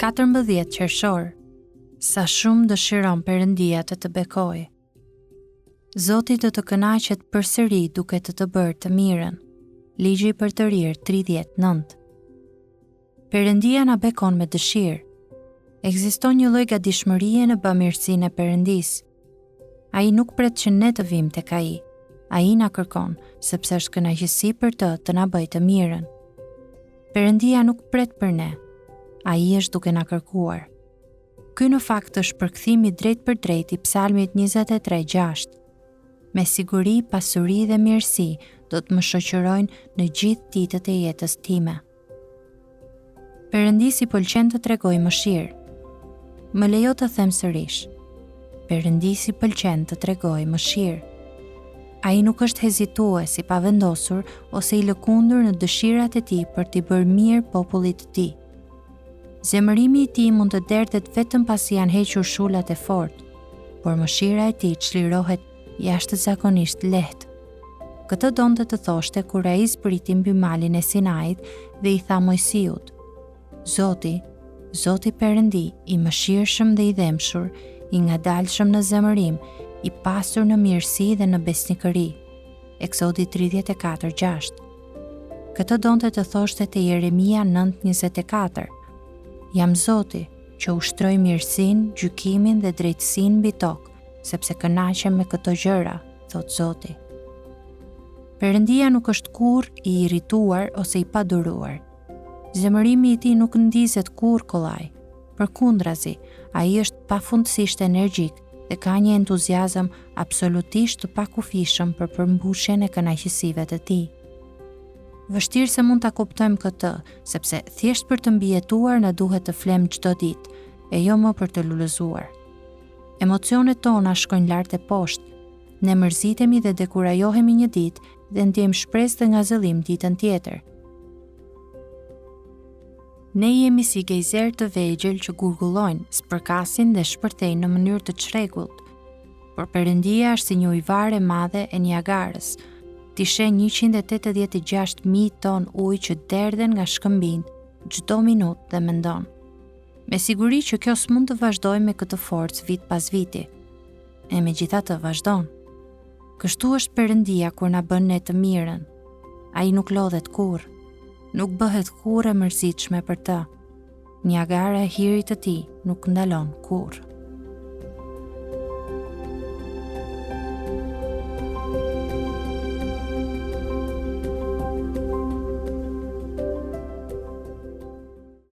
14 qershor. Sa shumë dëshiron Perëndia të të bekojë. Zoti do të kënaqet përsëri duke të të bërë të mirën. Ligji i Përtërirë 39. Perëndia na bekon me dëshirë. Ekziston një lloj gatishmërie në bamirësinë e Perëndisë. Ai nuk pret që ne të vijmë tek ai. Ai na kërkon, sepse është kënaqësi për të të na bëjë të mirën. Perëndia nuk pret për ne. Ai është duke na kërkuar. Ky në fakt është përkthim i drejtpërdrejtë i Psalmit 23:6. Me siguri, pasuri dhe mirësi do të më shoqërojnë në gjithë ditët e jetës time. Perëndisë i pëlqen të tregojë mëshirë. Më lejo ta them sërish. Perëndisë i pëlqen të tregojë mëshirë. Ai nuk është hezitues, i pavendosur ose i lëkundur në dëshirat e tij për t'i bërë mirë popullit të tij. Zemërimi i tij mund të derdhet vetëm pasi janë hequr shulat e fortë, por mëshira e tij çlirohet jashtëzakonisht lehtë. Këtë donte të thoshte kur ai zbriti mbi malin e Sinait dhe i tha Moisiut, Zoti, Zoti Perëndi, i mëshirshëm dhe i dhembshur, i ngadalshëm në zemërim, i pasur në mirësi dhe në besnikëri. Eksodi 34:6. Këtë donte të thoshte te Jeremia 9:24. Jam Zoti, që ushtroj mirësinë, gjykimin dhe drejtësinë mbi tokë, sepse kënaqem me këto gjëra, thotë Zoti. Perëndia nuk është kurrë i irrituar ose i paduruar. Zemërimi i tij nuk ndizet kurrë kollaj. Përkundrazi, ai është pafundësisht energjik dhe ka një entuziazëm absolutisht të pakufishëm për përmbushjen e kënaqësive të tij. Vështirë se mund ta kuptojmë këtë, sepse thjesht për të mbijetuar na duhet të flemë çdo ditë, e jo më për të lulëzuar. Emocionet tona shkojnë lart e poshtë. Ne mërzitemi dhe dekurajohemi një ditë dhe ndjejmë shpresë dhe ngazëllim ditën tjetër. Ne jemi si gejzerë të vegjël që gurgullojnë, spërkasin dhe shpërthejnë në mënyrë të çrregullt. Por Perëndia është si një ujëvarë e madhe e Niagarës. Ti sheh 186.000 ton ujë që derdhen nga shkëmbinjtë çdo minutë dhe mendon. Me siguri që kjo s'mund të vazhdojë me këtë forcë vit pas viti. E megjithatë vazhdon. Kështu është Perëndia kur na bën ne të mirën. Ai nuk lodhet kurrë. Nuk bëhet kurrë e mërzitshme për të. Niagara e hirit të tij nuk ndalon kurrë.